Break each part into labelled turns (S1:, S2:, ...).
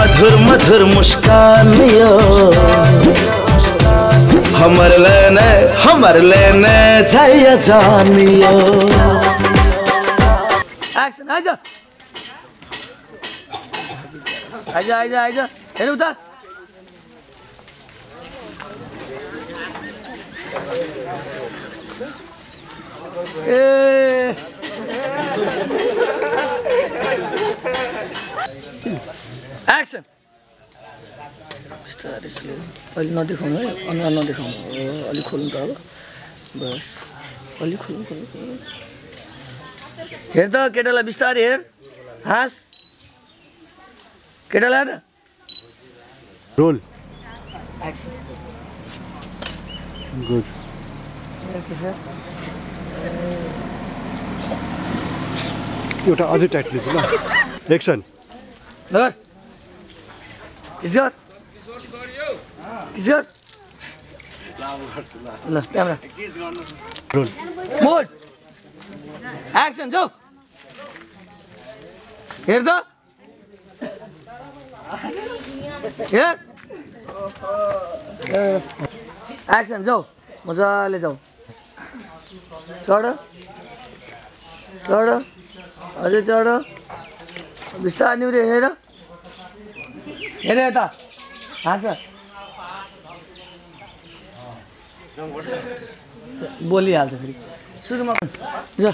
S1: मधुर मधुर मुस्कान यो हमर लेने चाहिए जानियो।
S2: एक्शन आजा आजा आजा आजा हेलो उतार एक्शन बिस्तारै से अलि नदेखाउनु है अनुहार नदेखाउनु अलि खोल्नु त अब बस अलि खोल्नु हेर त केटालाई बिस्तारै हेर हाँस केटालाई हेर
S3: रोल
S2: एक्सन
S3: गुड एउटा अझै टाइट लिन्छु ल एक्सन
S2: ल किसर किसर ल क्यामेरा
S3: रोल
S2: मोड एक्सन जाऊ हेर त हेर एक्सन जाऊ मजाले जाऊ चढ चढ अझै चढ बिस्तारै निहुरे हेर हेर यता हाँस बोलिहाल्छ फेरि सुरुमा जा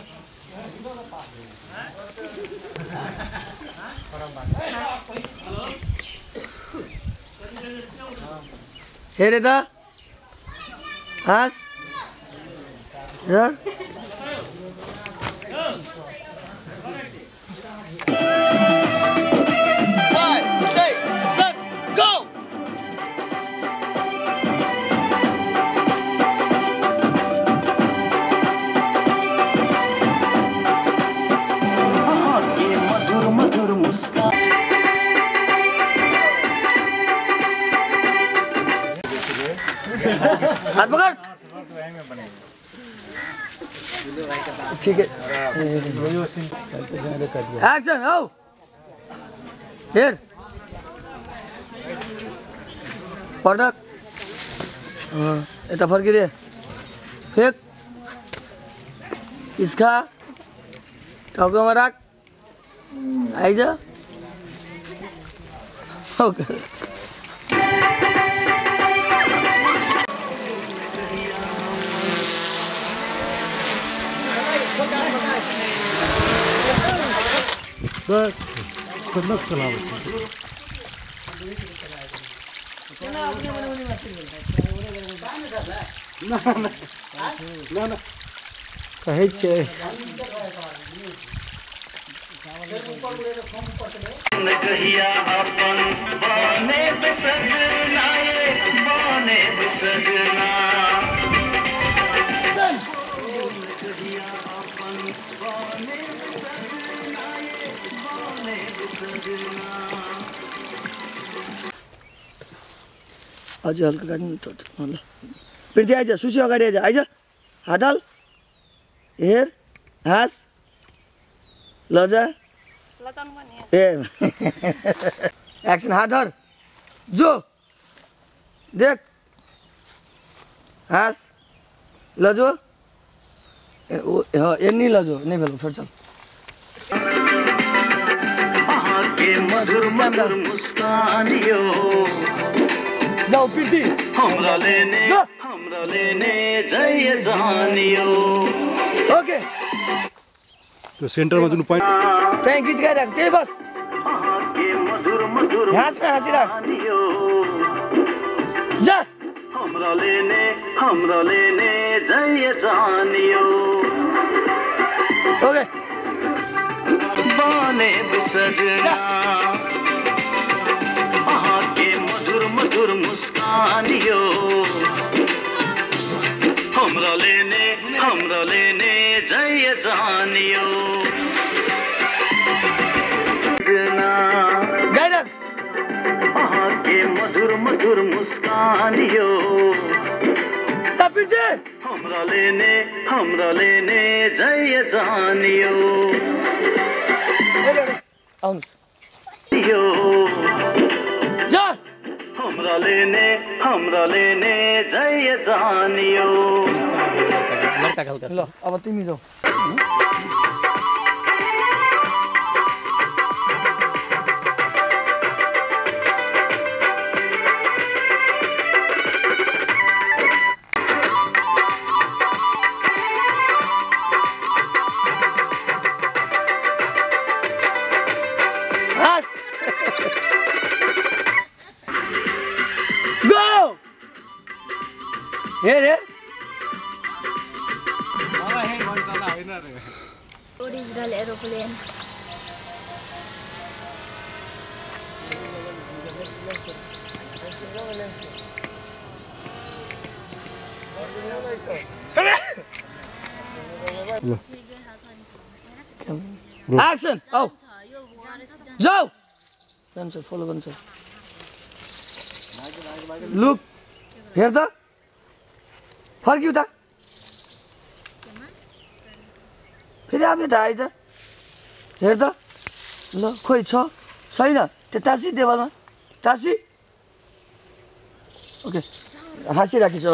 S2: हेर यता हाँस जा हाथ पकड़ ठीक है एक्शन हो हेर पटक यता फर्किदे फेक इसका टाउकोमा राख आइज ओके
S3: बस कन्नक चलाओ ना कहै छै
S1: कहिया अपन बने सजना ये बने सजना
S2: अझै हल्का गाडी ल प्रीति आइज सुसी अगाडि आइज आइज हात हाल हेर हाँस लजा ए एक्सन हात धर जो देख हाँस लजो एनी लजो नहीं भेलो फिर चल
S1: मधुर मधुर मुस्कान यो
S2: जाओ प्रीति
S1: हमरा लेने जय जानियो
S2: ओके
S3: त्यो सेन्टरमा जुन पोइन्ट
S2: त्यही गीत गाइराख त्यही बस
S1: मधुर मधुर
S2: हाँस न हाँसिराख जा
S1: हमरा लेने जय जानियो
S2: ओके
S1: बने सजना मधुर मधुर मुस्कान यो हमरा लेने जय जानियो
S2: गाइराख
S1: के मधुर मधुर मुस्कान यो
S2: प्रीति
S1: हमरा लेने जय जानियो
S2: आउनु
S1: यो हाम्रा लेने जय जानियो
S2: ल अब तिमी जाऊ Here.
S4: Original aeroplane.
S2: Action! Oh! Go! Answer, follow answer. Look! Here the? फर्क्यौ त फेरि आफै त आइ त हेर त ल खोइ छैन त्यो टाँसी देवालमा टाँसी ओके हाँसिराखेछ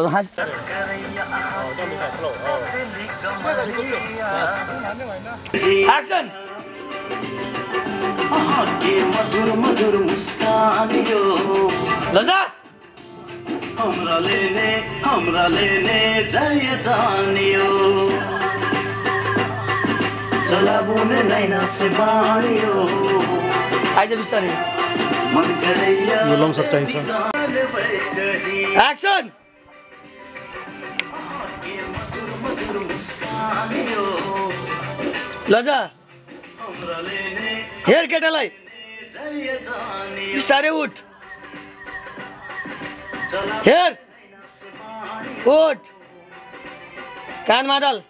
S2: एक्सन
S1: मधुर मुस्कान यो
S2: लजा
S1: हाम्रा लेने जय जानियो चलाबुने नैना से बानियो
S2: आइज बिस्तारै
S1: मन करैया
S3: यो लङ सट चाहिन्छ
S2: एक्सन
S1: मधुर मुस्कान यो
S2: लजा
S1: हाम्रा लेने
S2: हेर केटालाई
S1: जय जानियो
S2: बिस्तारै उठ हेर उठ कान मादल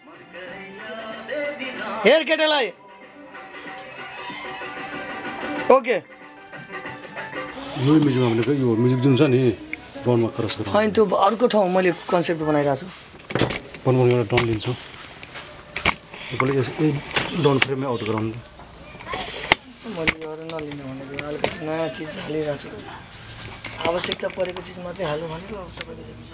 S2: हेर केटालाई ओके
S3: यो म्युजिकमा भनेको यो म्युजिक जुन छ नि ड्रोनमा क्रस गर्छ
S2: होइन त्यो अर्को ठाउँ मैले कन्सेप्ट बनाइरहेको छु
S3: बनाउनु एउटा ड्रोन लिन्छु तपाईँले यसै ड्रोन फ्रेममै आउट गराउनु
S2: मैले यो अरू नलिनु भनेको अलिकति नयाँ चिज हालिरहेको छु आवश्यकता परेको चिज मात्रै हाल्नु भनेको अब तपाईँको